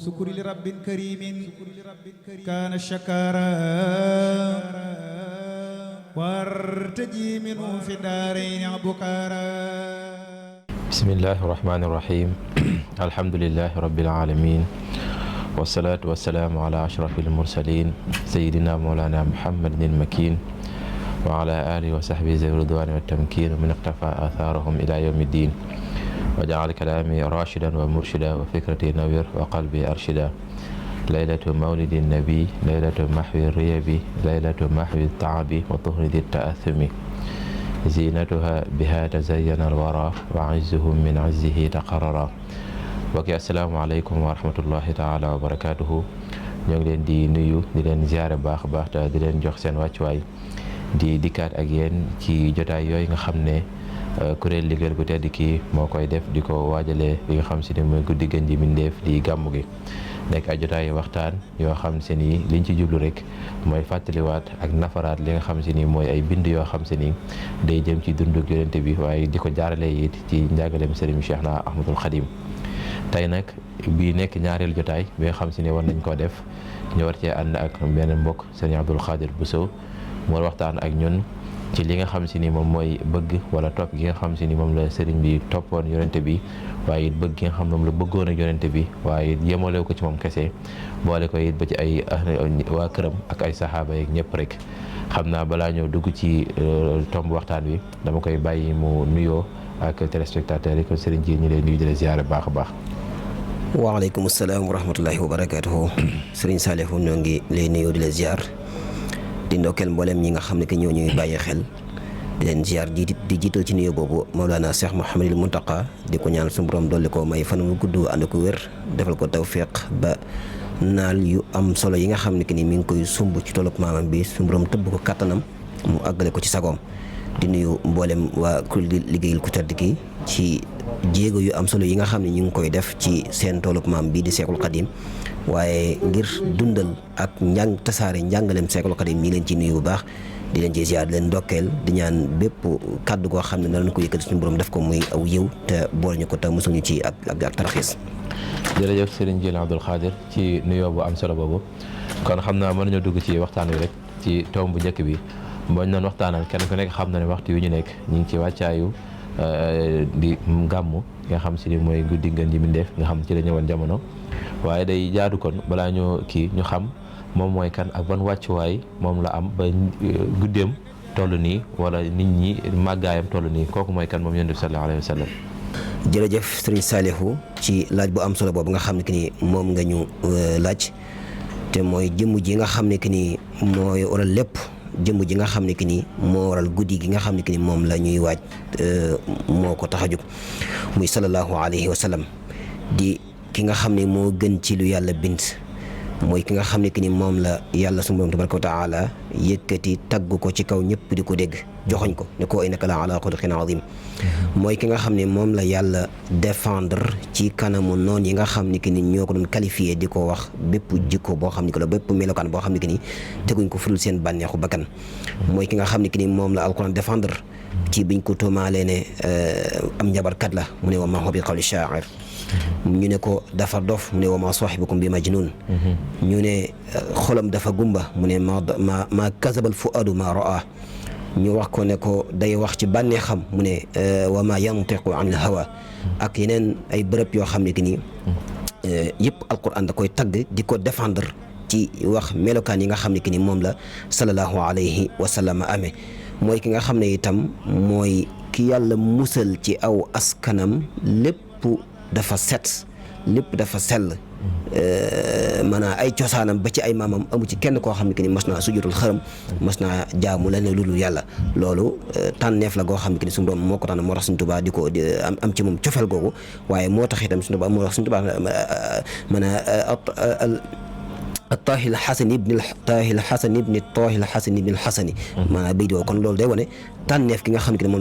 sukuri li rabbin karimin kaana shakara wartaji minhu fi daarayni abukara. bismillahi rahmani rahim. alhamdulillahi rabbil alamin wasalaatu wasalaamu ala ashrafil mursalin sayidina mawlana muhammadin makin wa ala alihi wa sahbihi zawi ridwani wa tamkin wa min iqtafa atharahum ila yawmi ddin wa jaal kalaami rashidan wa murshida wa fikrati nawir wa qalbi arshida. laylatu mawlidi nabi laylatu mahwi riyabi laylatu mahwi taabi wa tuhridi taathumi zinatuha biha tazayyana alwara wa izzuhum min izzihi taqarrara. mbokki asalaamaaleykum wa rahmatullahi taala wa barakatuhu. ñoo ngi leen di nuyu di leen ziare baax a baax te di leen jox seen wàccuwaay di dikkaat ak yéen ci jotaay yooyu nga xam ne kuréel liggéey gu tedd kii moo koy def di ko waajalee li nga xam si ne mooy guddi gën ji mbindeef di gàmmu gi. nekk ay jotaay waxtaan yoo xam se ni liñ ci jublu rek mooy fàttaliwaat ak nafaraat li nga xam se ni mooy ay bind yoo xam se ni day jëm ci dundug yonente bi waaye di ko jaarale it ci njàngaleem Serigne Cheikhna Ahmadul Khadim. tey nag bii nekk ñaareelu jotaay bi nga xam se ni war nañ koo def ñu war cee ànd ak benn mbokk Serigne Abdoul Khadir Bousso mu war waxtaan ak ñun ci li nga xam si ni moom mooy bëgg wala topp gi nga xam si ni moom la sëriñ bi toppoon yonente bi waaye it bëgg gi nga xam moom la bëggoon ak yonente bi waaye it yemale ko ci moom kese boole ko it ba ci ay waa këram ak ay saxaaba yeeg ñëpp rek. xam naa balaa ñëw dugg ci tomb waxtaan wi dama koy bàyyi mu nuyoo ak téléspectateurs yi ko sëriñ ji ñu lay nuyu di la ziyaare baax a baax. waaleykum salaam wa rahmatullahi wa barakatuhu. sëriñ Saalihu ñoo ngi lay nuyu di la ziyaar di ndokkeel mboolem ñi nga xam ne que ñoo ñuy bàyyi xel di leen ziar di jiital ci nuyoo boobu Mawlana Cheikh Mouhamadul Muntaqa di ko ñaan suñu borom dolli ko may fan wu gudd ànd ko wér defal ko tawfiq ba naal yu am solo yi nga xam ne que ni mi ngi koy sumb ci toolub maamam bi suñu borom tëbb ko kattanam mu àggale ko ci sagoom. di nuyu mboolem waa kuréel di liggéeyal ku tedd ki ci jéego yu am solo yi nga xam ne ñu ngi koy def ci seen toolub maam bii di Seexul Xadim waaye ngir dundal ak tasaare njàngaleem Seexul Xadim ñi leen ci nuyu bu baax di leen ci ziar di leen ndokkeel di ñaan bépp kàddu goo xam ne na leen ko yëkkati suñu borom def ko muy aw yiw te boole ñu ko te mosul ñu ci ak taraxiis. jërëjëf Serigne Djily Abdoul Khadir ci nuyoo bu am solo boobu kon xam naa mën nañoo dugg ci waxtaan wi rek ci tomb bu njëkk bi boo ñu doon waxtaanal kenn ku nekk xam na ne waxtu wi ñu nekk ñu ngi ci wàccaayu di gàmmu nga xam si ni mooy guddi ngeen ji mbindeef nga xam ci la ñëwoon jamono. waaye day jaadu kon balaa ñoo kii ñu xam moom mooy kan ak ban wàccuwaay moom la am ba guddeem toll nii wala nit ñi màggaayam toll nii kooku mooy kan moom yonent bi sallallahu alayhi wa sallam. jërëjëf sëriñ Saalihu ci laaj bu am solo boobu nga xam ne que ni moom nga ñu laaj te mooy jëmm ji nga xam ne que ni mooy waral lépp jëmm ji nga xam ne que ni moo waral guddi gi nga xam ne que ni moom la ñuy waaj moo ko tax a jóg muy sallallahu alayhi wa sallam di ki nga xam ne moo gën ci lu yàlla bind mooy ki nga xam ne que ni moom la yàlla subhaanahu tabaaraka wa taala yëkkati tagg ko ci kaw ñëpp di ko dégg joxoñ ko ne ko innaka la ala xuluqin azim mooy ki nga xam ne moom la yàlla défendre ci kanamu noon yi nga xam ne que ni ñoo ko doon qualifié di ko wax bépp jikko boo xam ne que la bépp melokaan boo xam ne que ni teguñ ko furul seen bànneexu bakkan mooy ki nga xam ne que ni moom la alquran défendre ci biñ ko tuumaalee ne am njabarkat la mu ne wa maa huwa bi qawli shaa'ir ñu ne ko dafa dof mu ne wa maa saahibukum bi majnuun ñu ne xolam dafa gumba mu ne ma kazabal fuaadu ma raa ñu wax ko ne ko day wax ci bànneexam mu ne wa ma yantiqu anil hawa ak yeneen ay bërëb yoo xam ne que ni yëpp alquran da koy tagg di ko défendre ci wax melokaan yi nga xam ne que ni moom la sallallahu alayhi wa sallam amee mooy ki nga xam ne itam mooy ki yàlla musal ci aw askanam lépp dafa set lépp dafa sell maanaam ay cosaanam ba ci ay maamam amu ci kenn koo xam ne que ni mas naa sujudul xërëm mas naa jaamu leneen lu dul yàlla loolu tànneef la goo xam ne que ni suñu doom moo ko tànn moo tax suñu Tuubaa di ko am ci moom cofeel googu waaye moo tax itam suñu Tuubaa moo tax suñu Tuubaa الطاهي الحسن ابن الطاهي الحسن ابن الطاهي الحسن ابن الحسن maanaam béy di woo kon loolu day wane tànneef ki nga xam ne que ni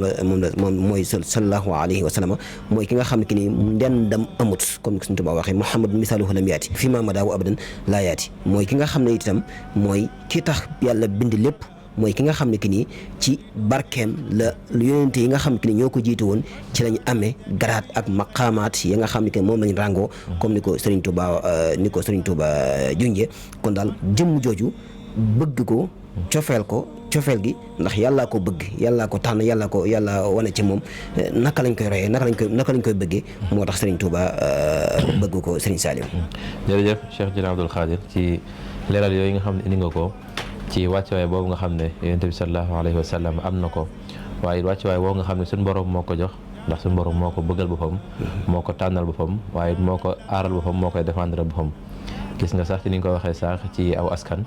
moom mooy sallallahu alayhi wa sallam mooy ki nga xam ne que ni ndendam amut comme ni ko suñu Tuubaa waxee Muhammad misaaluhu lam yaati fi ma madaawu abadan laa yaati mooy ki nga xam ne itam mooy ki tax yàlla bind lépp mooy ki nga xam ne ki nii ci barkeem la yonent yi nga xam ne ki ni ñoo ko jiitu woon ci lañu amee garaat ak maqaamaat yi nga xam ne ki moom lañu ràngoo comme ni ko Serigne Touba junjee kon daal jëmm jooju bëgg ko cofeel gi ndax yàllaa ko bëgg yàllaa ko tànn yàlla wane ci moom naka lañ koy royee naka lañ koy bëggee moo tax Serigne Touba bëgg ko Serigne Saliou. jërëjëf Cheikh Dina Abdoul Khadir ci leeral yooyu nga xam ne indi nga ko ci wàccuwaay boobu nga xam ne yonent bi sallallahu alayhi wa sallam am na ko waaye wàccuwaay boobu nga xam ne suñu borom moo ko jox ndax suñu borom moo ko bëggal boppam moo ko tànnal boppam waaye moo ko aaral boppam moo koy défendre boppam gis nga sax ci ni nga ko waxee sax ci aw askan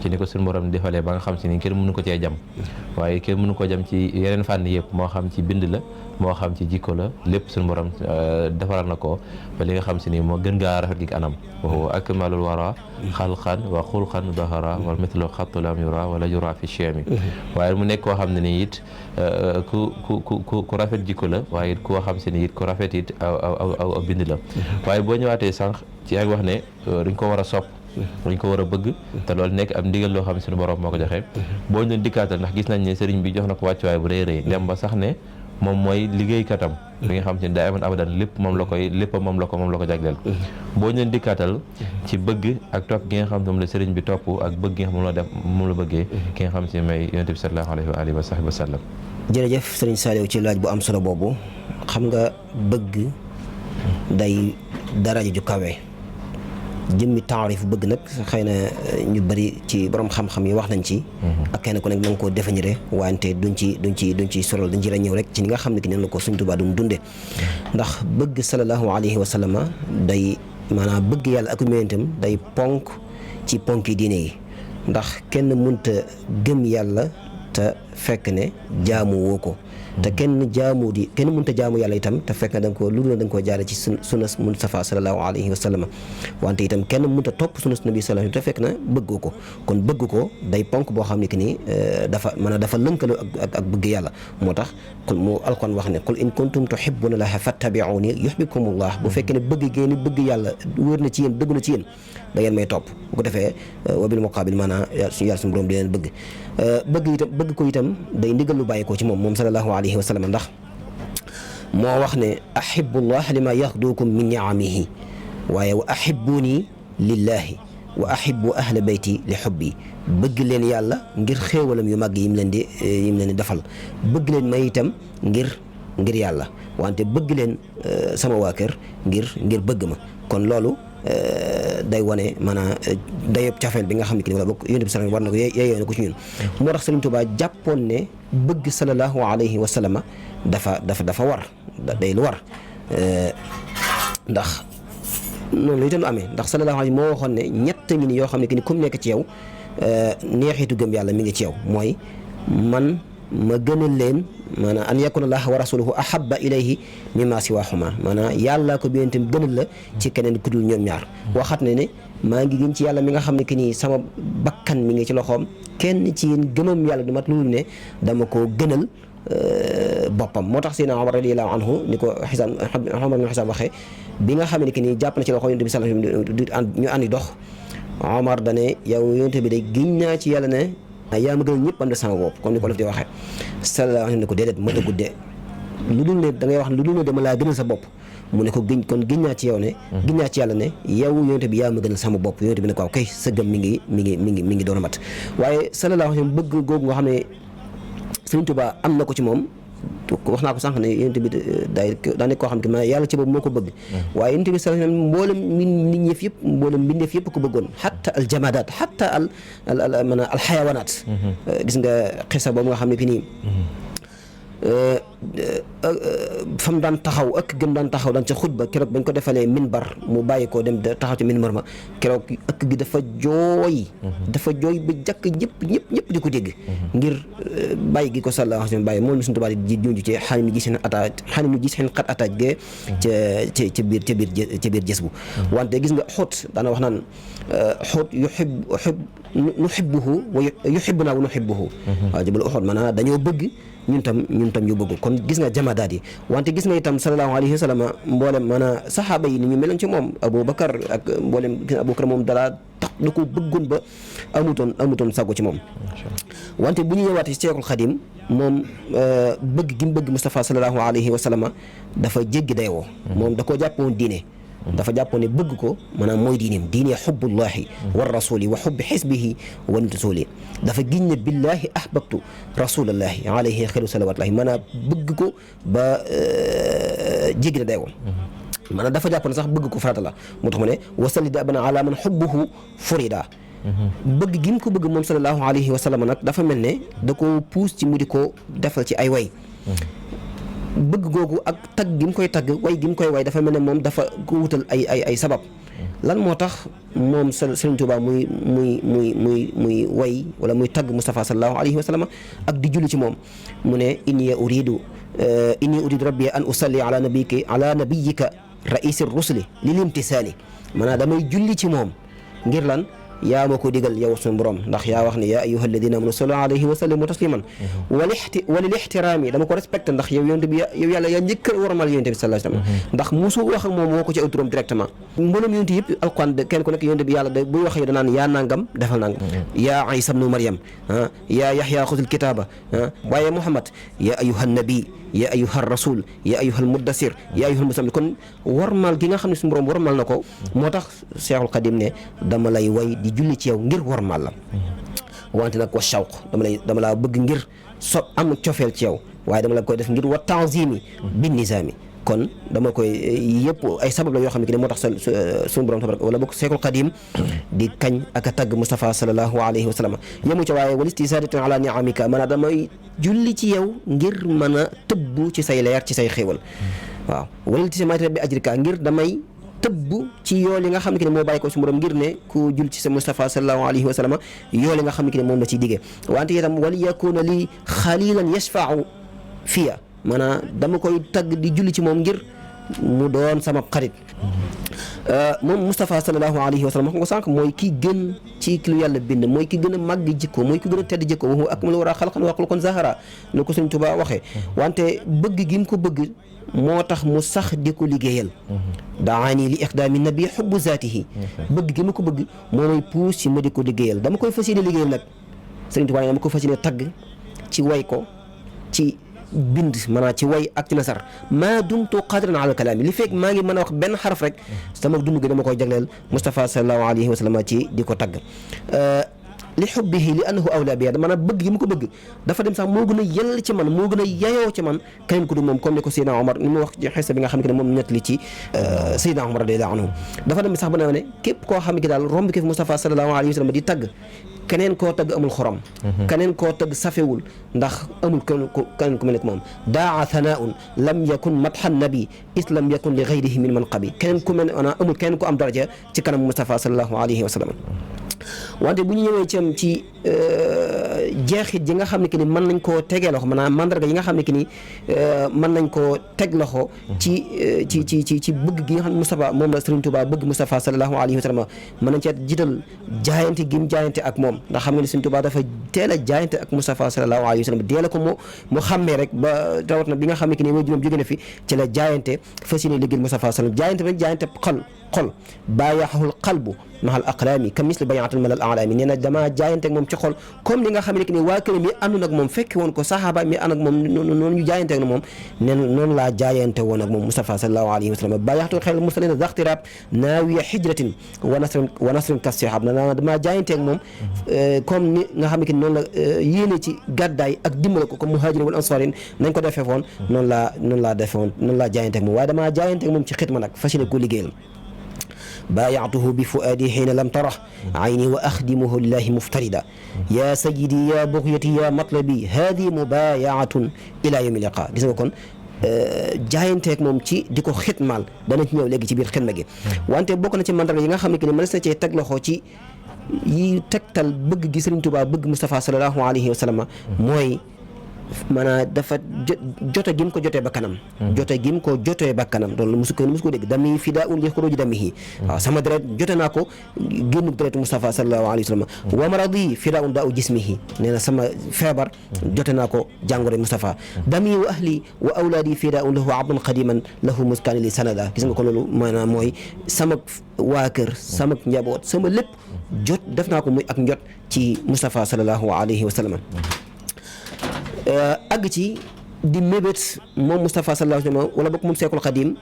ci ni ko suñu borom defalee ba nga xam si ni kenn mënu ko cee jam waaye kenn mënu ko jam ci yeneen fànn yëpp moo xam ci bind la moo xam ci jikko la lépp suñu borom defaral na ko ba li nga xam si ni moo gën gaa rafet gi anam wa akmalul wara xalqan wa xulqan dahara wal mithlu xattu lam yura wala yura fi chemi waaye mu nekk koo xam ne ni it ku rafet jikko la waaye it koo xam si ni it ku rafet it aw bind la waaye boo ñëwaatee sànq ci ak wax ne dañ ko war a sopp dañ ko war a bëgg te loolu nekk am ndigal loo xam ne suñu borom moo ko joxe boo ñu doon dikkaatal ndax gis nañ ne sëriñ bi jox na ko wàccuwaay bu rëy rëy dem ba sax ne moom mooy liggéeykatam bi nga xam ne daa amoon abadan lépp moom la ko jagleel boo ñu doon dikkaatal ci bëgg ak topp gi nga xam ne moom la sëriñ bi topp ak bëgg gi nga xam moom la bëggee ki nga xam ne may yonent bi sallallahu alayhi wa alihi wa sahbihi wa sallam. jërëjëf Serigne Saliou ci laaj bu am solo boobu xam nga bëgg day daraja ju kawe jëmmi taarif bëgg nag xëy na ñu bëri ci borom xam-xam yi wax nañ ci ak kenn ku nekk na nga koo définir wante duñ ci solol dañ ci ñëw rek ci ni nga xam ne ki neen la ko Sëriñ Tuubaa doon dunde ndax bëgg sallallahu alayhi wa sallam day maanaam bëgg yàlla ak yonentam day ponk ci ponki diine yi ndax kenn mënta gëm yàlla te fekk ne jaamu woo ko te kenn mënta jaamu yàlla itam te fekk na da nga koo jaare ci sunnas Mustafa sallallahu alayhi wa sallam wante itam kenn mënta topp sunnas nabi sallallahu te fekk na bëggoo ko kon bëgg ko day ponk boo xam ne que ni dafa lënkaloo ak bëgg yàlla moo tax mu Alxuraan wax ne qul in kuntum tuhibbuna llaha fattabi'uni yuhbibkumullah bu fekkee ne bëgg yàlla wóor na ci yéen dëgg na ci yéen da ngeen may topp bu ko defee wa bil muqaabil maanaam yàlla suñu borom di leen bëgg bëgg ko itam day ndigal lu bàyyi ko ci moom sallallahu alayhi wa sallam ndax moo wax ne ahibullah lima yaxdukum min niamihi waaye wa ahibuni lillahi wa ahibbu ahla bayti li hubbi bëgg leen yàlla ngir xéewalam yu màgg yim leen di defal bëgg leen may itam ngir yàlla wante bëgg leen sama waa kër ngir bëgg ma kon loolu day wane maanaam dayob cafeel bi nga xam ne ki wala bokk yonent bi sallallahu war na ko yeeyoo na ko ci ñun moo tax Sëriñ Tuubaa jàppoon ne bëgg sallallahu alayhi wa sallam dafa war day lu war ndax noonu la itam amee ndax sallallahu alayhi moo waxoon ne ñett ngi ni yoo xam ne ki ni comme nekk ci yow neexitu gëm yàlla mi ngi ci yow mooy man ma gënal leen maanaam an yakuna allah wa rasuluhu ahabba ilayhi mimma siwahuma maanaam yàllaa ko bi itam gënal la ci keneen ku dul ñoom ñaar waxat ne maa ngi gën ci yàlla mi nga xam ne que ni sama bakkan mi ngi ci loxoom kenn ci yéen gëmam yàlla du mat lu ne dama ko gënal boppam moo tax Seydina Omar radiyallahu anhu ni ko Xisaam Omar ibn Xisaam waxee bi nga xam ne que ni jàpp na ci loxo Yonent bi sallallahu alayhi wa sallam ñu àndi dox Omar dane yow Yonent bi day giñ naa ci yàlla ne yaa ma gënal ñëpp am de sama bopp comme ni ko def di waxee sallallahu alayhi wa sallam ne ko déedéet ma tëggu de lu dul ne da ngay wax ne lu dul ne dama laa gënal sa bopp mu ne ko giñ naa ci yow ne giñ naa ci yàlla ne yow Yonent bi yaa ma gënal sama bopp Yonent bi ne ko waaw kay sa gëm mi ngi doon a mat waaye sallallahu alayhi wa sallam bëgg googu nga xam ne Sëriñ Tuubaa am na ko ci moom wax naa ko sànq ne Yonent bi daa nekk koo xam ne ma yàlla ci boobu moo ko bëgg waaye Yonent bi sallallahu alayhi wa sallam mboolem nit ñëf yëpp mboolem mbindeef yëpp ko bëggoon xatta al jamadaat xatta al xayawanaat gis nga xisa boobu nga xam ne ki nii fam daan taxaw ak gëm daan taxaw daan ca xutba keroog bañ ko defalee minbar mu bàyyi ko dem taxaw ci minbar ma keroog ëkk gi dafa jooy ba jàkk ñëpp di ko dégg ngir bàyyi gi ko sallallahu alayhi wa sallam bàyyi moom Sëriñ Tuubaa di junj ci xaalim mi gis xen xat attaaj ge ca biir jës bu wante gis nga xóot daana wax naan xóot nuhibbuhu wa yuhibbuna wa nuhibbuhu waaw jabal Uhud maanaam dañoo bëgg ñun tam ñu bëgg kon gis nga jamadaat yi wante gis nga itam sallallahu alayhi wa sallam mboolem maanaam saxaaba yi ni ñu meloon ci moom Aboubacar ak mboolem gis nga Aboubacar moom dalaa da ko bëggoon ba amutoon sago ci moom. wante bu ñu ñëwaatee ci Cheikhul Khadim moom bëgg gi mu bëgg Moustapha sallallahu alayhi wa sallam dafa jéggi dayoo. moom da koo jàppoon diine. dafa jàppoon ne bëgg ko maanaam mooy diineem diine xubbullahi wa rasuli wa xubbi xisbihi wa rasuli dafa giñ ne billahi ahbabtu rasulallahi alayhi xayru salawatullahi maanaam bëgg ko ba jéggi na dayoo. maanaam dafa jàpp ne sax bëgg ko farata la moo tax mu ne wasalli dabana ala man xubbuhu furida bëgg gi mu ko bëgg moom sallallahu alayhi wa sallam nag dafa mel ne da ko puus ci mu di ko defal ci ay way bëgg googu ak tagg gi mu koy tagg way gi mu koy way dafa mel ne moom dafa ko wutal ay sabab lan moo tax moom Sëriñ Tuubaa muy way wala muy tagg Moustapha sallallahu alayhi wa sallam ak di julli ci moom mu ne inni uridu rabbi an usalli ala nabiyika raisi rusuli lil imtisaali maanaam damay julli ci moom ngir lan yaa ma ko digal yow suñu borom ndax yaa wax ne yaa ayyuha alladina amanu sallu alayhi wa sallimu tasliman walil ixtiraam yi dama ko respecté ndax yow yonent bi yow yàlla yaa njëkk a warmal yonent bi sallallahu alayhi wa sallam ndax musu wax ak moom woo ko ci aw turam directement mboolem yonent yëpp alquran kenn ku nekk yonent bi yàlla buy wax yow danaan yaa nangam defal nangam yaa Isa ibnu Maryam yaa Yaxya xudul kitaaba waaye Muhammad yaa ayyuha nabi yaa ayyuha rasul yaa ayyuha mudassir yaa ayyuha muzammil kon warmal gi nga xam ne suñu borom warmal na ko moo tax Cheikhul Khadim ne dama lay way di julli ci yow ngir warmal la wante nag wa shawq dama laa bëgg ngir am cofeel ci yow waaye dama la koy def ngir wa tanzimi bin nizaami kon dama koy yëpp ay sabab la yoo xam ne moo tax suñu borom tabaraka wala bokk Cheikhul Khadim di kañ ak a tagg Moustapha sallallahu alayhi wa sallam yemu ca waaye wal istisaadatan ala niamika maanaam damay julli ci yow ngir mën a tëbb ci say leer ci say xéewal waaw wala iltisaamaati bi ajrika ngir damay tëbb ci yool yi nga xam ne moo bàyyi ko su borom ngir ne ku jul ci sa Moustapha sallallahu alayhi wa sallam yool yi nga xam ne moom la ciy diggee wante itam wal yakuna li xalilan yashfa'u fiya maanaam dama koy tagg di julli ci moom ngir mu doon sama xarit moom Moustapha sallallahu alayhi wa sallam wax nga ko sànq mooy ki gën ci lu yàlla bind mooy ki gën a màgg jikko mooy ki gën a tedd jikko wa huwa akmalu waraa xalqan wa xuluqan zahara nu ko Sëriñ Tuubaa waxee wante bëgg gi mu ko bëgg moo tax mu sax di ko liggéeyal daani li ixdaami nabi xubbu zaatihi bëgg gi mu ko bëgg moo may puus ci ma di ko liggéeyal dama koy fas yéene liggéeyal nag Sëriñ Tuubaa dama koy fas yéene tagg ci way ko ci bind maanaam ci way ak ci nasar maa dumtu qadiran ala kalaami li fekk maa ngi mën a wax benn xaraf rek sama dund gi dama koy jagleel Moustapha sallallahu alayhi wa sallam ci di ko tagg li xubbihi li annahu awla bi maanaam bëgg gi mu ko bëgg dafa dem sax moo gën a yell ci man moo gën a yayoo ci man keneen ku du moom comme ni ko Seydina Omar ni mu wax ci xisa bi nga xam ne moom nettali ci Seydina Omar radiyallahu anhu dafa dem sax ba ne képp koo xam ne daal romb ki fi Moustapha sallallahu alayhi wa sallam di tagg keneen koo tagg amul xorom keneen koo tagg safewul ndax amul keneen ku mel ne moom daa thanaun lam yakun madhan nabi is lam yakun li ghayrihi min manqabi keneen ku mel ne amul keneen ku am daraja ci kanam Moustapha sallallahu alayhi wa sallam wante bu ñu ñëwee ci jeexit ji nga xam ne que ni mën nañ koo tegee loxo maanaam mandarga yi nga xam ne que ni mën nañ koo teg loxo ci bëgg gi nga xam ne Moustapha moom la Serigne Touba bëgg Moustapha sallallahu alayhi wa sallam mën nañ cee jiital jaayante gi mu jaayante ak moom ndax xam nga ne Serigne Touba dafa teel a jaayante ak Moustapha sallallahu alayhi wa sallam dee la ko mu xàmmee rek ba rawat na bi nga xam ne que ni mooy juróom jóge na fi ci la jaayante fas yéene liggéeyal Moustapha sallam jaayante rek jaayante xol baayaxul qalbu mahal aqlaami ka misli bayaatan malal alaami nee na dama jaayante ak moom ci xol comme li nga xam ne que ni waa këram yi àndoon ak moom fekke woon ko saxaaba mi ànd ak moom noonu ñu jaayante ak moom noonu laa jaayante woon ak moom Moustapha sallallahu alayhi wa sallam baayaxtu xel musalina zaxtiraab naawiya hijratin wa nasrin kasihab na dama jaayante ak moom comme ni nga xam ne que ni noonu la yéene ci gàddaay ak dimbale ko comme muhajirin wal ansaarin nañ ko defee woon noonu laa defee woon noonu laa jaayante ak moom waaye dama jaayante ak moom ci xitma nag fas yéene ko liggéeyal بايعته بفؤادي حين لم تره عيني وأخدمه لله مفتردا يا سيدي يا بغيتي يا مطلبي هذه مبايعة إلى يوم اللقاء gis nga kon jaayanteeg moom ci di ko xitmaal dana ci ñëw léegi ci biir xidma gi wante bokk na ci mandarga yi nga xam ne que ni mën na cee teg loxo ci yi tegtal bëgg gi Serigne Touba bëgg Moustapha sallallahu alayhi wa sallam mooy maanaam dafa jote gi mu ko jotee ba kanam jote gi mu ko jotee ba kanam loolu musu ko dégg dami fidaa'un li xuruuji damihi waaw sama deret jote naa ko génn deretu Mustafa sallallahu alayhi wa sallam wa maradi fidaa'un daa'u jismihi nee na sama feebar jote naa ko jàngoro Mustafa dami wa ahli wa awlaadi fidaa'un lahu abdan qadiman lahu muskaani li sanada gis nga ko loolu maanaam mooy sama waa kër sama njaboot sama lépp jot def naa ko muy ak njot ci Mustafa sallallahu alayhi wa sallam àgg ci di mébét moom Mustafa sallallahu alayhi wa sallam wala bokk moom Seexul Xadim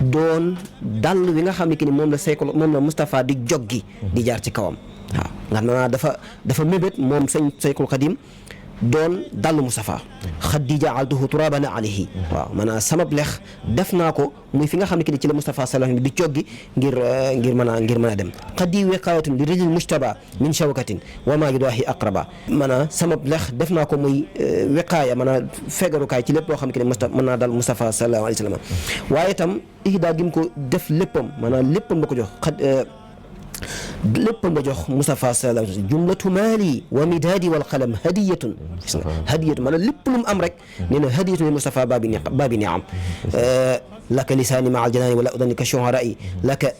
doon dàll wi nga xam ne que ni moom la Mustafa di joggi di jaar ci kawam waaw nga xam naa dafa mébét moom Seexul Xadim doon dallu Mustafa xaddi jaaltuhu turaban alayhi waaw maanaam sama lex def naa ko muy fi nga xam ne ki ni ci la Mustafa sallallahu alayhi wa sallam di coggi ngir mën a dem xaddi wiqaayatun li rijil mujtaba min shawkatin wa maa yudaahi aqraba maanaam sama lex def naa ko muy wiqaaya maanaam fegarukaay ci lépp loo xam ne ki ni mën naa dal Mustafa sallallahu alayhi wa sallam waaye itam ihdaa gi mu ko def léppam maanaam léppam la ko jox lépp nga jox Mustafa sallallahu alayhi wa sallam jumlatu maali wa midaadi wal qalam hadiyatun maanaam lépp lu mu am rek nee na hadiyatun li Mustafa baabi niam laka lisaani maa aljanaani wala udani ka shuharaai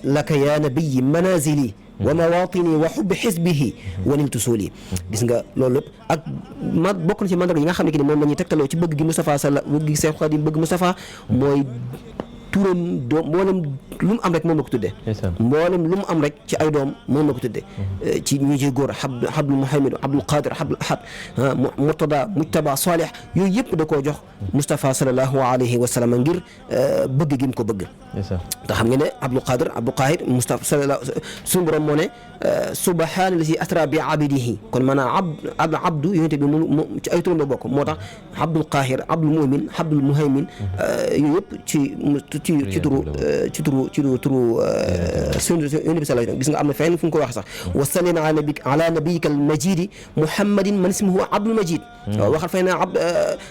laka ya nabiyi manazili wa mawatini wa xubbi xisbihi wa niltu suuli gis nga loolu lépp ak bokk na ci mandarga yi nga xam ne ki ne moom la ñuy tegtaloo ci bëgg gi Mustafa bëgg gi Seex Xaadim bëgg Mustafa mooy turam doom mboolem lu mu am rek moom la ko tuddee mboolem lu mu am rek ci ay doom moom la ko tuddee ci ñi ciy góor Abdul Muhammad Abdul Qadir Abdul Ahad Murtada Mujtaba Salih yooyu yëpp da koo jox Mustafa sallallahu alayhi wa sallam ngir bëgg gi mu ko bëgg te xam nga ne Abdul Qadir Abdul Qahir Mustafa sallallahu suñu borom moo ne subhaana lazi asra bi abidihi kon maanaam abdu yonente bi mu ci ay turam la bokk moo tax Abdul Qahir Abdul Mu'min Abdul Muhaymin yooyu yëpp ci turu yonent bi sallallahu alayhi wa sallam gis nga am na fenn fu mu ko wax sax wa sallim ala nabiyyika al-majidi muhammadin man ismuhu Abdul Majid waxal fay na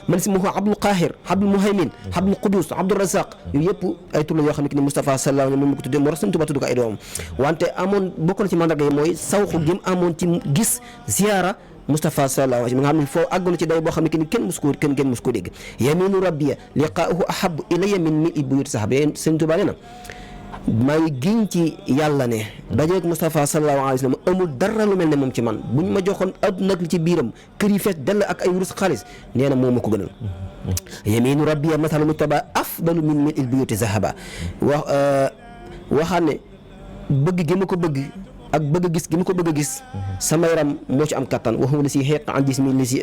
man ismuhu Abdul Qahir Abdul Muhaymin Abdul Qudus Abdul Razaq yooyu yëpp ay tur la yoo xam ne ni Mustafa sallallahu alayhi wa sallam moom ko tuddee moo tax Sëñ Tuubaa tudd ko ay doomam wante amoon bokk na ci mandarga yi mooy sawxu gi mu amoon ci gis ziyaara Mustafa sallallahu alayhi wa sallam nga xam ne foo àggoon ci day boo xam ne kenn musu ko dégg yaminu rabbiya liqaahu ahabu ilayya min mil'i buyuti sahaba Sëñ Tuubaa nee na maa ngi giñ ci yàlla ne dajeeg Mustafa sallallahu alayhi wa sallam amul dara lu mel ne moom ci man buñ ma joxoon adduna ak li ci biiram kër yi fees dell ak ay wurus xaalis nee na moom ma ko gënal yaminu rabbiya mathalu mujtaba afdalu min mil'il buyuti sahaba waxaan ne bëgg gi ma ko bëgg ak bëgg a gis gi mu ko bëgg a gis sama yaram moo ci am kattan waxuma li si xeeq an jismi li si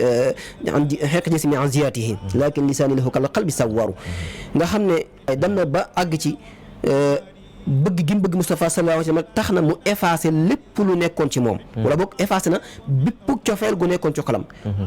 xeeq jismi an ziyaatihi lakin lisaani lahu kal qalbi sawwaru nga xam ne dem na ba àgg ci bëgg gi mu bëgg Mustafa sallallahu alayhi wa sallam tax na mu effacé lépp lu nekkoon ci moom wala boog effacé na bépp cofeel gu nekkoon ci xolam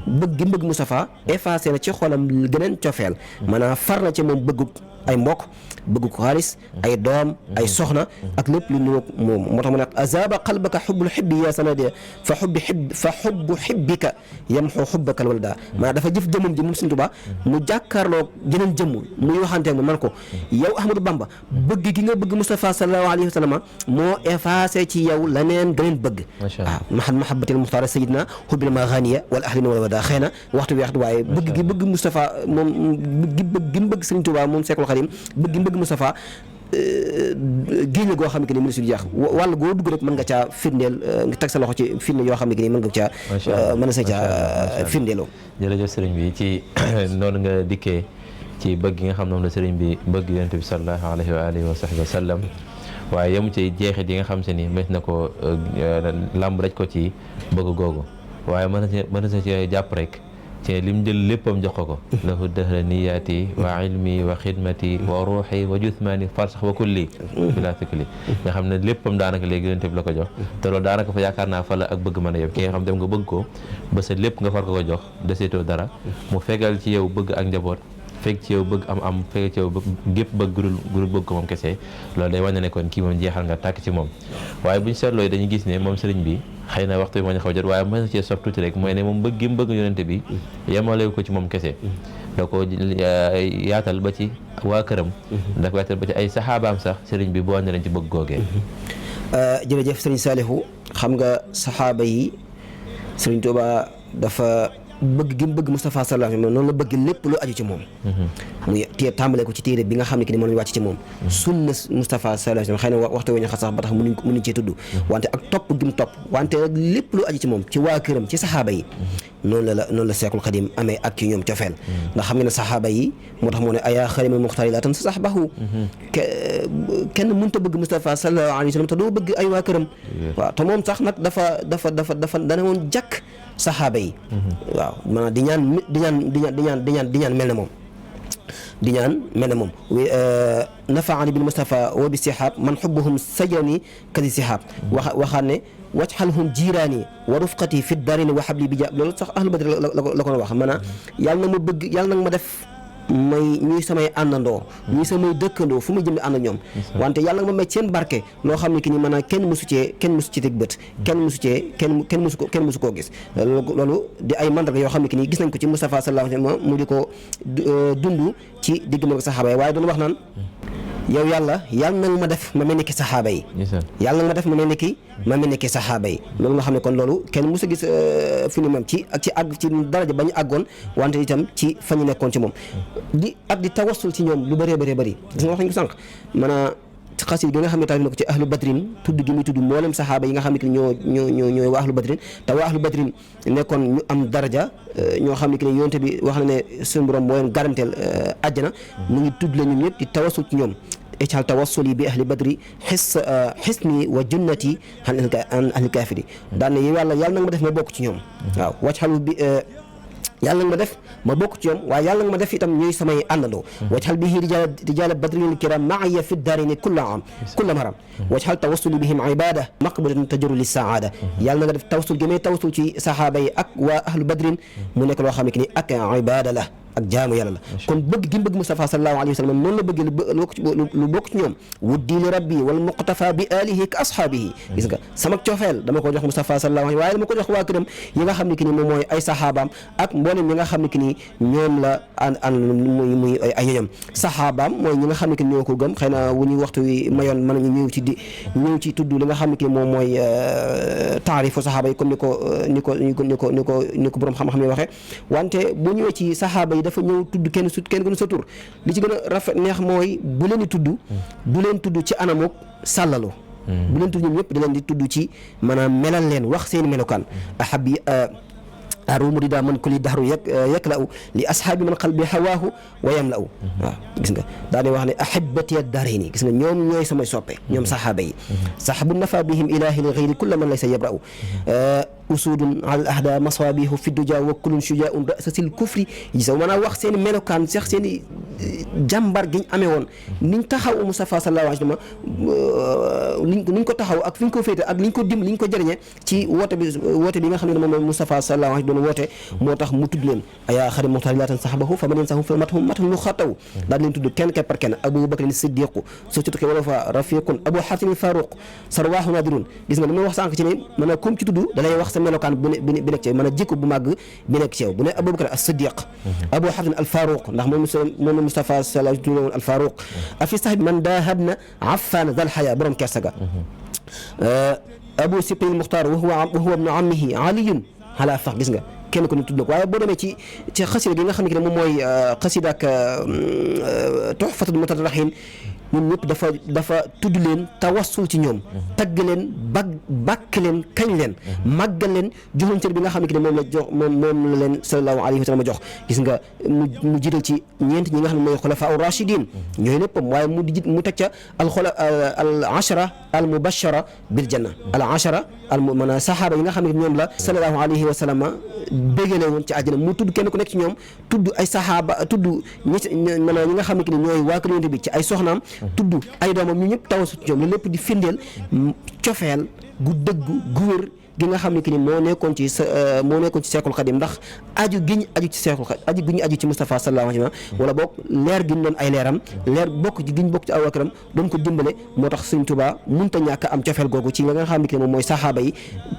bëgg gi mu bëgg Mustafa effacé na ci xolam geneen cofeel maanaam far na ci moom bëggu ay mbokk bëgg ko xaalis ay doom ay soxna ak lépp lu ñu moom moo tax mu ne azaba qalbaka xubbul xibbi ya sanade fa xubbu xibbika yamxu xubbaka walda maanaam dafa jëf jëmmam ji moom Sëñ Tuubaa mu jàkkaarloo jeneen jëmm muy waxanteeg ma man ko yow Ahmadou Bamba bëgg gi nga bëgg Mustafa sallallahu alayhi wa sallam moo effacé ci yow laneen gëneen bëgg waaw mahabbatil muxtaar sayidina xubbil maghaniya wal ahlina wala wada xëy na waxtu bi waaye bëgg gi bëgg Mustafa moom gi bëgg Sëñ Tuubaa moom Seexul Xadiim bëgg Mustafa géej la goo xam ne ni mënu si jeex wàll goo dugg rek mën nga caa firndeel nga teg sa loxo ci firnde yoo xam ne ni mën nga caa mën na sa caa firndeeloo. jërëjëf sëriñ bi ci noonu nga dikkee ci bëgg gi nga xam ne moom la sëriñ bi bëgg yonent bi sallallahu alayhi wa alihi wa sahbihi wa sallam waaye yemu ci jeexit yi nga xam se ni mës na ko làmb raj ko ci bëgg googu waaye mën na sa ci jàpp rek ci lim jël léppam jox ko lahu dahra niyaati wa ilmi wa xidmati wa ruuxi wa juthmaani farsax wa kulli bila fikli nga xam ne léppam daanaka léegi yonent bi la ko jox te loolu daanaka fa yaakaar naa fa la ak bëgg mën a yem ki nga xam dem nga bëgg ko ba sa lépp nga far ko jox deseetoo dara mu fegal ci yow bëgg ak njaboot fekk ci yow bëgg am fekk ci yow gépp bëgg gurul bëgg ko moom kese loolu day wane ne kon kii moom jeexal nga tàkk ci moom waaye buñ seetloo dañuy gis ne moom sëriñ bi xëy na waxtu bi moo ñu xaw jot waaye mën na cee sof tuuti rek mooy ne moom bëgg gi mu bëgg yonente bi yemale ko ci moom kese da ko yaatal ba ci waa këram da ko yaatal ba ci ay saxaabaam sax sëriñ bi boo ne leen ci bëgg googee jërëjëf sëriñ Saalihu xam nga saxaaba yi sëriñ Tuubaa dafa bëgg gi mu bëgg Moustapha sallallahu alayhi wa sallam noonu la bëgg lépp lu aju ci moom muy tàmbale ko ci téere bi nga xam ne ki ni moom lañu wàcc ci moom sunna Moustapha sallallahu alayhi wa sallam xëy na waxtu wi ñu xas sax ba tax mënuñ cee tudd wante ak topp gi mu topp wante nag lépp lu aju ci moom ci waa këram ci saxaaba yi noonu la Seexul Xadim amee ak ci ñoom cofeel ndax xam nga ne saxaaba yi moo tax moo ne ayaa xarimal muxtaar yi laa tan sa saxbahu kenn mënut a bëgg Moustapha sallallahu alayhi wa sallam te doo bëgg ay waa këram waaw te moom sax nag dafa dana woon jàkk saxaaba yi waaw maanaam di ñaan mel na moom di ñaan mel na moom nafaani bil Mustafa wa bi sihaab man xubbuhum sajani kadi sihaab waxaat ne wajxalhum jiiraani wa rufqati fi darini wa xabli bi jaab loolu sax ahlu badri la ko wax maanaam yàlla na ma bëgg yàlla nag ma def may ñuy samay àndandoo ñuy samay dëkkandoo fu ma jëm di ànd ak ñoom wante yàlla nga ma may seen barke loo xam ne ki ni maanaam kenn mësu ci teg bët kenn mësu koo gis loolu di ay mandarga yoo xam ne ki ni gis nañ ko ci Moustapha sallallahu alayhi wa sallam mu di ko dund ci digg ma ko saxaaba yi waaye doon wax naan yow yàlla nag ma def ma mel ni ki saxaaba yi yàlla nag ma def ma mel ni ki saxaaba yi loolu nga xam ne kon loolu kenn mësu gis fi ni moom ci àgg ci daraja ba ñu àggoon wante itam ci fa ñu nekkoon ci moom di tawassul ci ñoom lu bëree bëri gis nga wax nañ ko sànq maanaam xasid gi nga xam ne taalif na ko ci ahlu badrin tudd gi muy tudd mboolem saxaaba yi nga xam ne ñooy waa ahlu badrin te waa ahlu badrin nekkoon ñu am daraja ñoo xam ne ki ne yonte bi wax na ne suñu borom moo leen garanteel àjjana mu ngi tudd la ñun ñëpp di tawassul ci ñoom ij'al tawassuli bi ahli badri xisni wa junnati an ahli kaafiri daan ne yàlla nag ma def ma bokk ci ñoom waaw wajxalu bi yàlla nga ma def ma bokk ci ñoom waaye yàlla nga ma def itam ñuy samay àndandoo wajxal bihi rijaala badril kiram maaya fi daarini kulla maram wajxal tawassuli bihim ibada maqbulatan tajru li saada yàlla nga def tawassul gi may tawassul ci saxaaba yi ak waa ahlu badrin mu nekk loo xam ne ki ni ak ibada la ak jaamu yàlla la kon bëgg gi bëgg Moustapha sallallahu alayhi wa sallam noonu la bëgg lu bokk ci ñoom wuddi li rabbi wal muqtafa bi alihi ka ashaabihi gis nga sama coofeel dama ko jox Moustapha sallallahu alayhi waaye dama ko jox waa këram yi nga xam ne ki ni moom mooy ay saxaabaam ak mboolem ñi nga xam ne ki ni ñoom la an muy ay ñoñam saxaabaam mooy ñi nga xam ne ki ni ñoo ko gëm xëy na wu ñuy waxtu wi mayoon mën nañu ñëw ci tudd li nga xam ne ki ni moom mooy taarifu saxaaba yi comme ni ko borom xam-xam yi waxee wante bu ñëwee ci saxaaba dafa ñëw tudd kenn gënu sa tur li ci gën a rafet neex mooy bu leen di tudd du leen tudd ci anamuk sàllalu bu leen tudd ñoom ñëpp da leen di tudd ci maanaam melal leen wax seen melokaan ahabi arumu rida man kulli dahru yakla'u li ashaabi man qalbi hawaahu wa yamla'u waaw gis nga daa di wax ne ahibati ad-daarayni gis nga ñoom ñooy samay soppe ñoom saxaaba yi saxabu nafa bihim ilahi li ghayri kulla man laysa yabra'u usudun al ahda maswabihu fi duja wa kullun shujaa'un ra'sasil kufri gis nga maanaam wax seen melokaan sax seen jàmbar gi ñu amee woon niñ taxaw Moustapha sallallahu alayhi wa sallam niñ ko taxaw ak fi ñu ko féete ak liñ ko jëriñee ci woote bi nga xam ne moom Moustapha sallallahu alayhi wa sallam woote moo tax mu tudd leen ayaa xari muxtaar laatan saxabahu fa ma leen saxum fa matan lu xataw daal leen tudd kenn par kenn Abu Bakr Siddiqu soccituki wala fa rafiqun Abu Hatim Faruq sarwaahu nadirun gis nga li ma wax sànq ci ne maanaam comme ci tudd da lay wax sa melokaan bi nekk ci maanaam jikko bu màgg bi nekk ci yow bu ne Abu Bakr as-Siddiq Abu Hatim al-Faruq ndax moom Moustapha sallallahu alayhi wa sallam al-Faruq afi sahbi man dahabna affan dal haya borom kersaga Abu Sibti al-Mukhtar wa huwa ibnu ammihi aliyun ala fax gis nga kenn ko ni tudd na ko waaye boo demee ci xasida gi nga xam ne moom mooy xasida ak tuhfatul mutadarrihin ñun ñëpp dafa tudd leen tawassul ci ñoom tagg leen bàkk leen kañ leen màggal leen joxuñ cër bi nga xam ne moom la jox moom la leen sallallahu alayhi wa sallam jox gis nga mu jiital ci ñeent ñi nga xam ne mooy xulafaa rashidin ñooy léppam waaye mu teg ca al ashara al mubashara bil janna al ashara maanaam saxaaba yi nga xam ne ñoom la sallallahu alayhi wa sallam bégale woon ci àjjana mu tudd kenn ku nekk ci ñoom tudd ay saxaaba tudd maanaam ñi nga xam ne ñooy waa kër Yonent bi ci ay soxnaam tudd ay doomam ñu ñëpp tawasu ci ñoom loolu lépp di firndeel cofeel gu dëggu gu wér gi nga xam ne ki ni moo nekkoon ci Seexul Xadim ndax aju gi ñu aju ci Seexul Xadim aju gi ñu aju ci Moustapha sallallahu alayhi wa sallam wala boog leer gi ñu doon ay leeram leer bokk gi ñu bokk ci awakaram doon ko dimbale moo tax Sëriñ Tuubaa mënta ñàkk am cofeel googu ci nga xam ne ki ni moom mooy saxaaba yi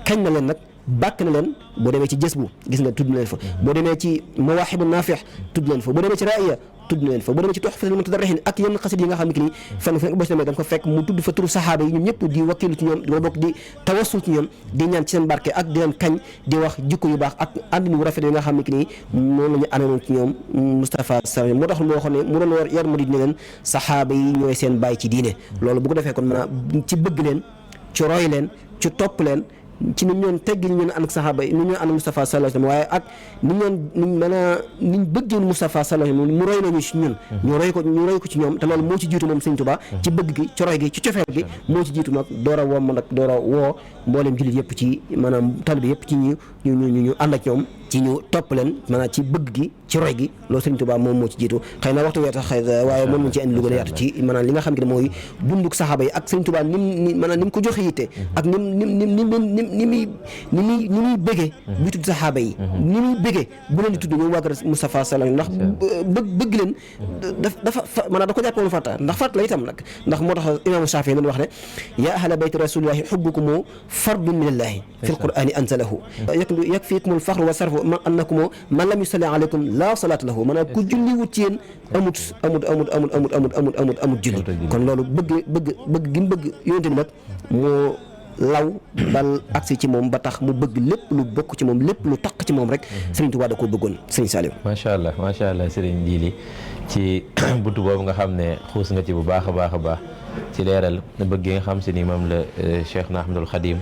kañ na leen nag bàkk na leen. boo demee ci jës bu gis nga tudd na leen fa. boo demee ci mawaahibu naafix tudd na leen fa. boo demee ci raaya tudd na leen fa. boo demee ci tuhfatul mutadarrihin ak yenn xasit yi nga xam ne ni fan fu nekk boo si demee da nga ko fekk mu tudd fa turu saxaaba yi ñoom ñëpp di wakkilu ci ñoom wala bokk di tawassul ci ñoom di ñaan ci seen barke ak di leen kañ di wax jikko yu baax ak àndin wu rafet yi nga xam ne ni noonu la ñu àndoon ci ñoom Moustapha Sall moo tax moo xam ne mu doon yar murid ne leen saxaaba yi ñooy seen bàyyi ci diine. loolu bu ko defee kon maanaam ci bëgg leen ci roy leen ci topp leen ci ni ñoon teggi ni ñoon ànd ak saxaaba yi ni ñoon ànd ak Moustapha sallallahu alayhi wasallam waaye ak ni ñoon niñ mën a niñ bëggoon Moustapha sallallahu alayhi wasallam mu roy nañu ci ñun ñu roy ko ci ñoom te loolu moo ci jiitu moom Sëriñ Tuubaa ci bëgg gi ci roy gi ci cofeel gi moo ci jiitu nag door a woo ma nag door a woo mboolem jullit yëpp ci maanaam talibe yëpp ci ñu ànd ak ñoom ci ñu topp leen maanaam ci bëgg gi ci roy gi loolu Sëriñ Tuubaa moom moo ci jiitu xëy na waxtu wee tax waaye moom lañ ci indi lu gën a yaatu ci maanaam li nga xam ne mooy dunduk saxaaba yi ak Sëriñ Tuubaa ni mu ko joxe yitte ak ni muy bëggee bi tudd saxaaba yi ni muy bëggee bu leen di tudd ñoom waa kër Moustapha sallallahu ndax bëgg leen dafa maanaam da ko jàppoon farta ndax farta la itam nag ndax moo tax imaamu Shaafi'i dañ wax ne yaa ahla bayti rasulillahi hubbukum fardun minallahi fi lqur'ani anzalahu yakfikumul faxru wa sarfu man annakum man lam yusalli alaykum la salaata lahu maanaam ku julli wut ci yéen amut julli kon loolu bëgg gi mu bëgg yonente bi nag moo law bal agsi ci moom ba tax mu bëgg lépp lu bokk ci moom lépp lu taq ci moom rek Sëriñ Tuubaa da koo bëggoon Sëriñ Saliou. macha allah Sëriñ Jili ci buntu boobu nga xam ne xuus nga ci bu baax a baax ci leeral bëgg nga xam si ni moom la Cheikh na Ahmadul Xadim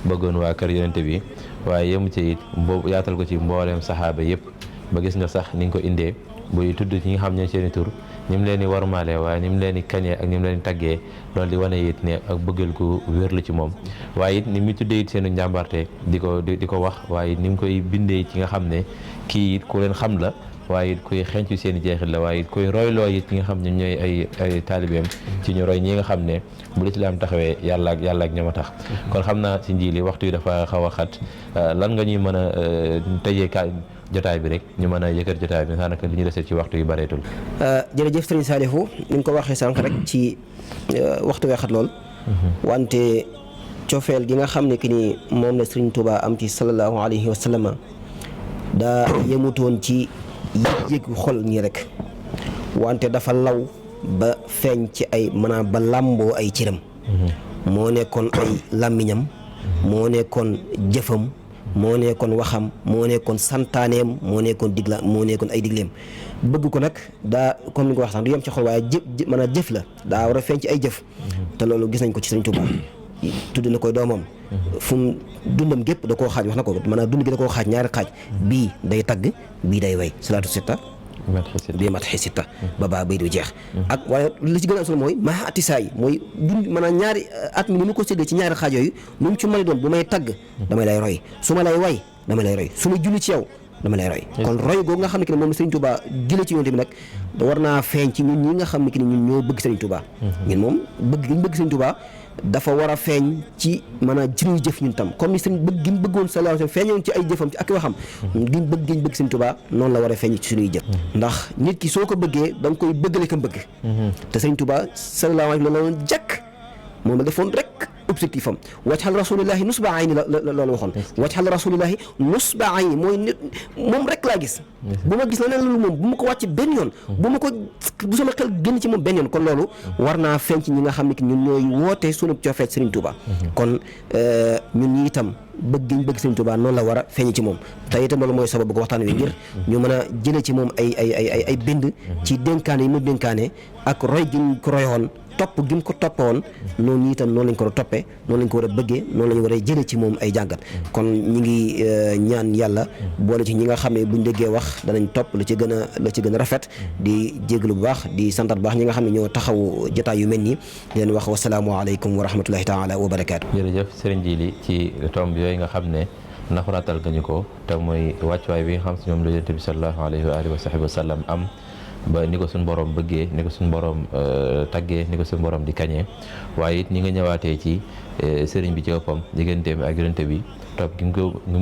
bëggoon waa kër yonente bi waaye yemu ci it boobu yaatal ko ci mbooleem saxaaba yëpp ba gis nga sax ni nga ko indee buy tudd ñi nga xam ne seeni tur ni mu leen di warmaale waaye ni mu leen di kañee ak ni mu leen di taggee loolu di wane it ne ak bëggal ko wér la ci moom waaye it ni mu tuddee it seenu njàmbarte di ko wax waaye ni mu koy bindee ci nga xam ne kii it ku leen xam la waaye it kuy xencu seen i jeexit la waaye it kuy royloo it ñi nga xam ne ñooy ay taalibeem ci ñu roy ñi nga xam ne bu lislaam taxawee yàlla ak ñoom a tax kon xam naa si Njili waxtu yi dafa xaw a xat lan nga ñuy mën a tëjee jotaay bi rek ñu mën a yëkkat jotaay bi daanaka li ñu desee ci waxtu yu bareetul. jërëjëf Sëriñ Saliou ni nga ko waxee sànq rek ci waxtu wee xat lool wante cofeel gi nga xam ne ki ni moom la Sëriñ Tuubaa am ci sallallahu alayhi wa sallam daa yemutoon ci yëg-yëg xol ñi rek wante dafa law ba feeñ ci ay maanaam ba làmboo ay cëram moo nekkoon ay làmmiñam moo nekkoon jëfam moo nekkoon waxam moo nekkoon santaaneem moo nekkoon ay digleem bëgg ko nag daa comme ni nga ko wax sax du yem ci xol waaye maanaam jëf la daa war a feeñ ci ay jëf te loolu gis nañ ko ci Sëriñ Tuubaa tudd na koy doomam fu mu dundam gépp da koo xaaj wax na ko maanaam dund gi da koo xaaj ñaari xaaj bii day tagg bii day way salaatu sitta bii matxi sitta ba baa bay du jeex ak waaye li ci gën a am solo mooy maa atisaa yi mooy dund maanaam ñaari at mi ni mu ko séddee ci ñaari xaaj yooyu nu mu ci mën a doon bu may tagg damay lay roy su ma lay way damay lay roy su ma julli ci yow dama lay roy kon roy googu nga xam ne ki ne moom la Sëriñ Tuubaa jëlee ci yonte bi nag war naa feeñ ci ñun ñi nga xam ne ki ne ñun ñoo bëgg Sëriñ Tuubaa ñun moom bëgg gi ñu bëgg Sëriñ Tuubaa dafa war a feeñ ci maanaam suñuy jëf ñun tam comme ni sëriñ bëgg gi mu bëggoon sallallahu alayhi wasallam feeñoon ci ay jëfam ci ak waxam giñ bëgg Sëriñ Tuubaa noonu la war a feeñ ci suñuy jëf ndax nit ki soo ko bëggee da nga koy bëggale ka bëgg te Sëriñ Tuubaa sallallahu alayhi wasallam la woon jàkk moom la defoon rek objectif am wajhal rasulillahi nusba ayni la loolu waxoon wajhal rasulillahi nusba ayni mooy nit moom rek laa gis bu ma gis la leen loolu moom bu ma ko wàcc benn yoon bu sama xel génn ci moom benn yoon kon loolu war naa feeñ ci ñi nga xam ne ki ñun ñooy woote sunu cofeet Sëriñ Tuubaa kon ñun ñi itam bëgg Sëriñ Tuubaa noonu la war a feeñ ci moom te itam loolu mooy sababu ko waxtaan wi ngir ñu mën a jële ci moom ay bind ci dénkaane yi mu dénkaane ak roy gi ñu ko royoon topp gi mu ko toppoon noonu itam noonu lañ ko war a toppee noonu lañ ko war a bëggee noonu lañ war a jëlee ci moom ay jàngat kon ñi ngi ñaan yàlla boole ci ñi nga xam ne buñ déggee wax danañ topp la ci gën a rafet di jéglu bu baax di santat bu baax ñi nga xam ne ñoo taxaw jotaay yu mel nii di leen wax wasalaamualeykum wa rahmatullahi taala wa barakaatu. jërëjëf Serigne Djily ci tomb yooyu nga xam ne nafaraatal nga ñu ko te mooy wàccuwaay bi nga xam si ñoom la Yonent bi sallallahu alayhi wa alihi wa sahbihi wa sallam am ba ni ko suñu borom bëggee ni ko suñu borom taggee ni ko suñu borom di kañee waaye it ñi nga ñëwaatee ci sëriñ bi ci boppam digganteem ak yonent bi topp gi mu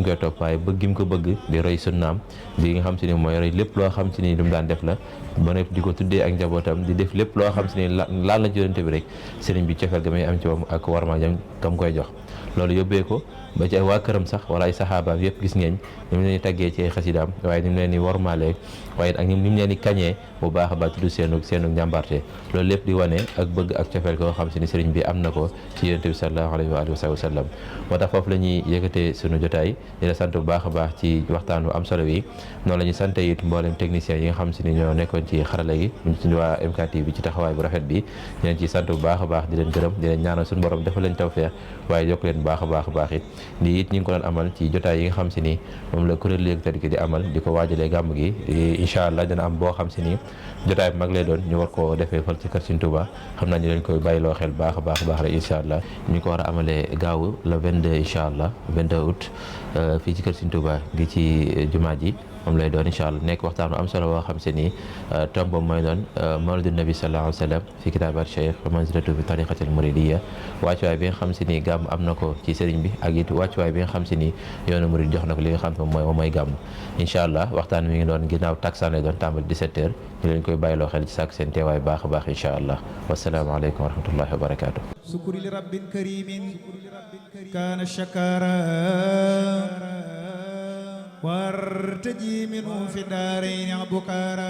koy topp waaye bëgg gi mu ko bëgg di roy sunnaam bi nga xam si ni mooy roy lépp loo xam si ni lu mu daan def la ba nekk di ko tuddee ak njabootam di def lépp loo xam si ni laal na ci yonent bi rek sëriñ bi cofeel ga may am ci moom ak warma jam kam koy jox loolu yóbbee ko ba ci waa këram sax wala ay saxaabaam yëpp gis ngeen ni mu leen di taggee ci ay xasidaam waaye ni mu leen di wormaalee waaye ak ni mu leen di kañee bu baax a baax tudd seenu njàmbarte loolu lépp di wane ak bëgg ak cofeel koo xam si ni sëriñ bi am na ko ci yonent bi sallallahu alayhi wa alihi wa sallam moo tax foofu la ñuy yëkkatee sunu jotaay di la sant bu baax a baax ci waxtaan bu am solo wi noonu la ñuy sant it mboolem technicien yi nga xam si ni ñoo nekkoon ci xarala gi ñu ci waa MKTV bi ci taxawaay bu rafet bi di leen ci sant bu baax a baax di leen gërëm di leen ñaanal suñu borom defal leen tawfeex waaye yokk leen baax a baax it lii it ñu ngi ko doon amal ci jotaay yi nga xam si ni moom la kuréel yëkkati gi di amal di ko waajalee gàmm gi incha allah dina am boo xam si ni jotaay bu mag lay doon ñu war koo defee fal ci kër Sëriñ Tuuba xam naa ñu leen koy bàyyiloo xel baax a baax rek incha allah ñu ko war a amalee gaaw le 22 incha allah 22 août fii ci kër Sëriñ Tuuba gi ci jumaa ji moom lay doon incha allah nekk waxtaan bu am solo boo xam se ni tombam mooy doon mawlidu nabi sallallahu alayhi wa sallam fi kitaabat cheikh wa manzilatu fi tariqatil muridiyya wàccuwaay bi nga xam se ni gàmm am na ko ci sëriñ bi ak it wàccuwaay bi nga xam se ni yoonu murid jox na ko li nga xam ne moom mooy gàmm incha allah waxtaan mi ngi doon ginnaaw taksaan lay doon tàmbali 17h ñu leen koy bàyyiloo xel ci sàkk seen teewaay baax a baax incha allah wasalaamaaleykum wa rahmatullahi wa barakaatu. sukuri li rabbin karimin kaana shakara wartaji minhu fi daarayni bukara